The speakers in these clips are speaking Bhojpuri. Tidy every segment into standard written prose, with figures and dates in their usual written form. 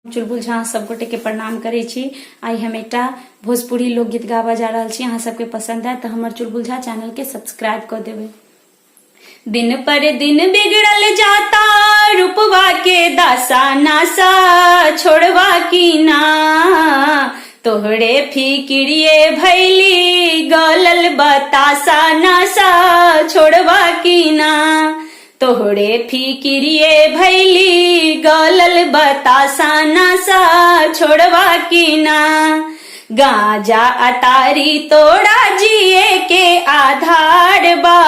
चुलबुल झा सब गोटे के प्रणाम करै छी। आइ हम एकटा भोजपुरी लोकगीत गाबऽ जा रहल छी। अहाँ सबके पसंद आयत तऽ हमर चुलबुल झा चैनल के सब्सक्राइब कऽ देबै। दिन पर दिन बिगड़ल जाता रूपवा के दासा नासा छोड़वा की ना, तोहरे फिक्रिये भैली गलल बतासा नासा छोड़वा की ना, तोहरे फिक्रिये भैली गलल बतासा नासा छोड़वा की ना, गांजा अतारी तोड़ा जिए के आधार बा,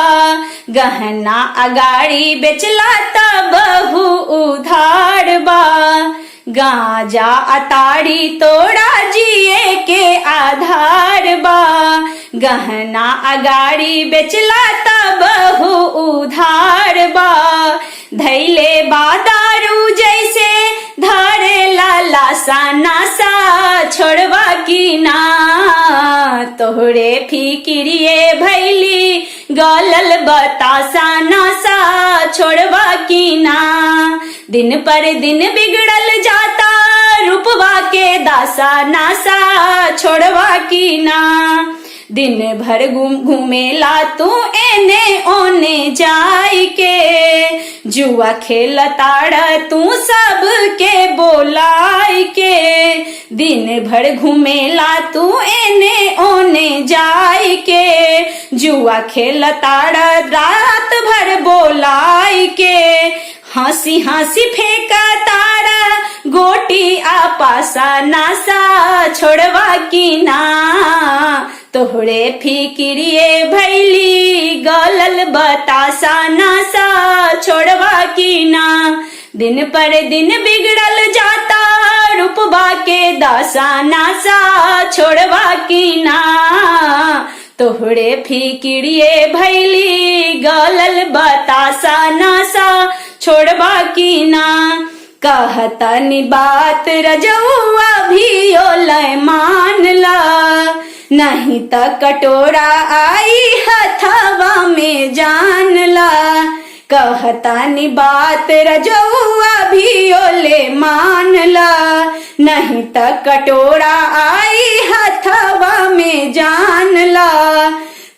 गहना अगाड़ी बेचला त बहु उधार बा, गांजा अतारी तोड़ा जिए के आधार बा, गहना अगाड़ी बेचला त बहु उधार बा, धैले बादारू जैसे धरे लाला सा नासा छोड़वा की ना, तोहरे फिक्रिये भैली गलल बतासा नासा छोड़वा की ना, दिन पर दिन बिगड़ल जाता रूपवा के दासा नासा छोड़वा की ना, दिन भर घूमेला तू एने ओने जाई के, जुआ खेलताड़ तू सब के बोलाई के, दिन भर घूमेला तू एने ओने जाई के, जुआ खेलताड़ रात भर बोलाई के, हंसी हंसी फेंका तारा गोटी आपासा नासा छोड़वा की ना, तोहरे फिक्रिये भैली गलल बतासा नासा छोड़वा की ना, दिन पर दिन बिगड़ल जाता रूपवा के दासा नासा छोड़वा की ना, तोहरे फिक्रिये भैली गलल बतासा नासा छोड़वा की ना, कहतनी बात रजौआ भी ओलय मान ला, नहीं त कटोरा आई हथवा में जान ला, कहतानी बात रजौआ भी ओले मान ला, नहीं त कटोरा आई हथवा में जान ला,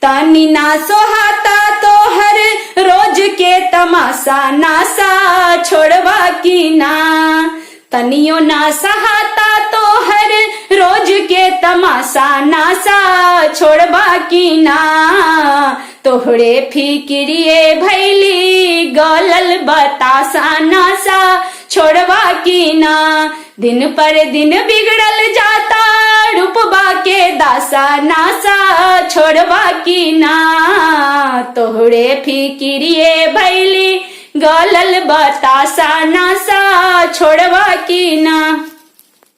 तानी ना सोहाता तोहर रोज के तमाशा नासा छोड़वा की ना, तनियो ना सहाता तोहर रोज के तमाशा नासा छोड़वा की ना, तोहरे फिक्रिये भैली गलल बतासा नासा छोड़वा की ना, दिन पर दिन बिगड़ल जाता रूपबा के दासा नासा छोड़वा की ना, तोहरे फिक्रिये भैली गलल बतासा नासा छोड़वा की ना।